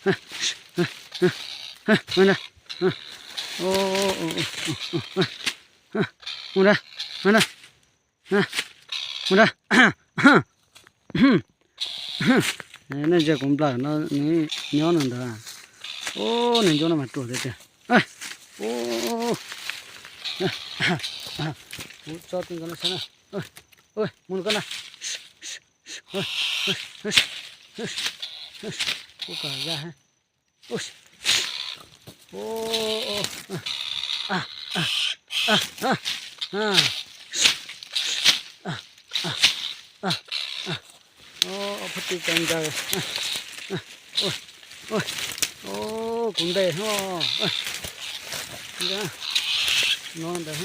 Mus nrad, mus nrad, mus nrad, mus nrad. Nej ntsia kuv nplawm no, nws nyob no ntawd. Ub, nws ncuab no mas ruam tiag tiag. Kuv tso ti nkaus no saib na. Mus koj na. Kuv kom ya. Phab ti cov ntsaws. Kuv ntes no. No ntawd.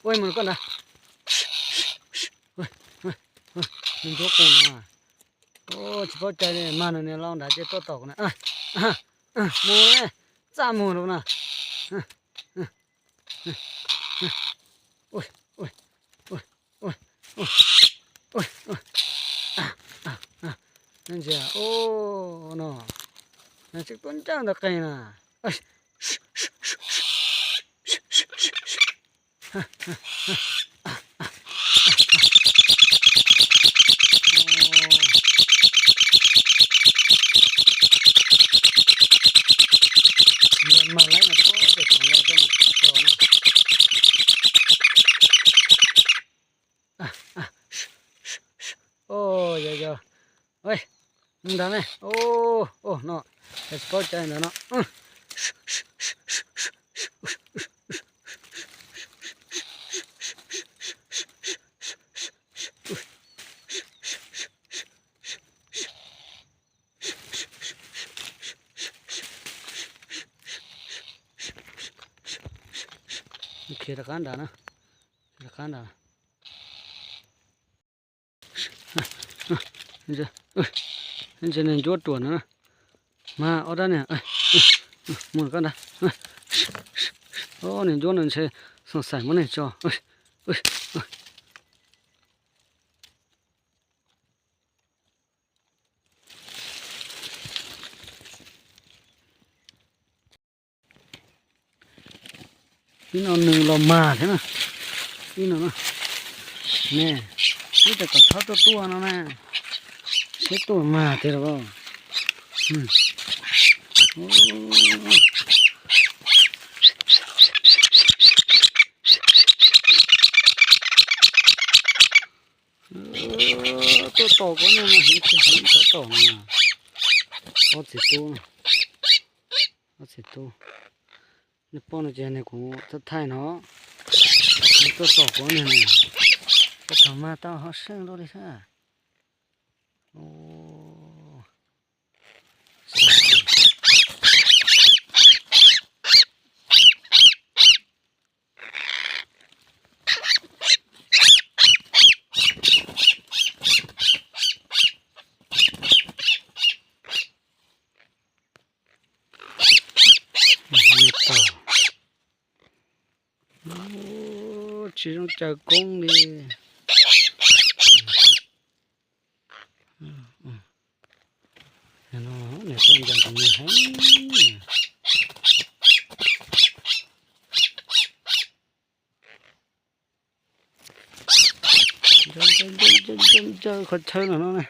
Ua mus koj ntawd. Nws ncuab qus no. Tsis paub cai li, mag nws niag lau nrad ces tuaj tom kuv na. Mus, txaj mus rau na. Ntsia, no, nws tseem tuaj ncaj ntawm qees na. Mag laib no txhob ces khoom yog coj mus tso na. Yog yog, mus ntawd ne. No, yog tsis paub cai ntawd no. Khiav rov qab nrad na, rov qab nrad. Ntsia nws ncuab ruam no. Mas ob rab niag, mus koj ntawd. Nws ncuab no ntshe xoom xaim muab neeg tso. Ib no nws los mag thiab na. Ib no, ne, ib tas kom txhob tuaj tuaj no na, seb tuaj mag tiag los. Tuaj tom kuv ne, heev tsis heev, txhob tom na. Ob txiv tub, ob txiv tub. Nej pom no ces nws kuv thaij thaij no, nws tuaj tom kuv ne, tuaj tom mag tau ho seej luaj li thiab. Tsis zoo caw koob li. Nws tuaj ncaws kuv niag heev. Ncaws ncaws ncaws ncaws ncaws qhov chaw no no na.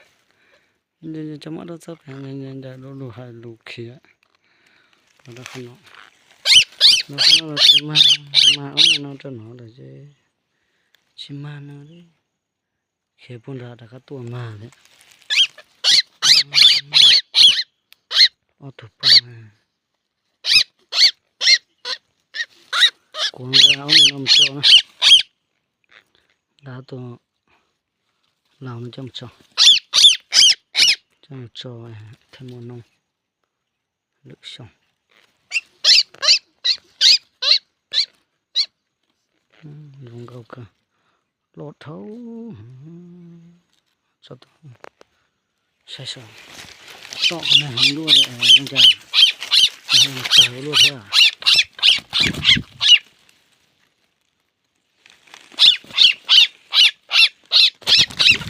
Ncaws ncaws tso muab rau txoj qev ncaws ncaws ncaws lus lus hais lus khiav. Los rau qhov no, los qhov no los tsis mag, mag ob niag no rau no lawm ces tsis mag no li. Khiav puag nrad rov qab tuaj mag thiab. Ob tug poj na. Kuv nqa ob niag no mus tso na. Nqa tus laus no coj mus tso, coj mus tso thiaj muaj noob lwm xyoo. Zoo nkauj kawg, loj dhau. Tso, saib saib, tom qhov no heev luaj li, zoo cas tawg luaj thiab.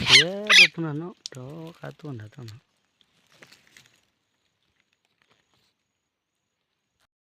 Khiav dua tuaj no no, rov qab tuaj nrad tuaj no.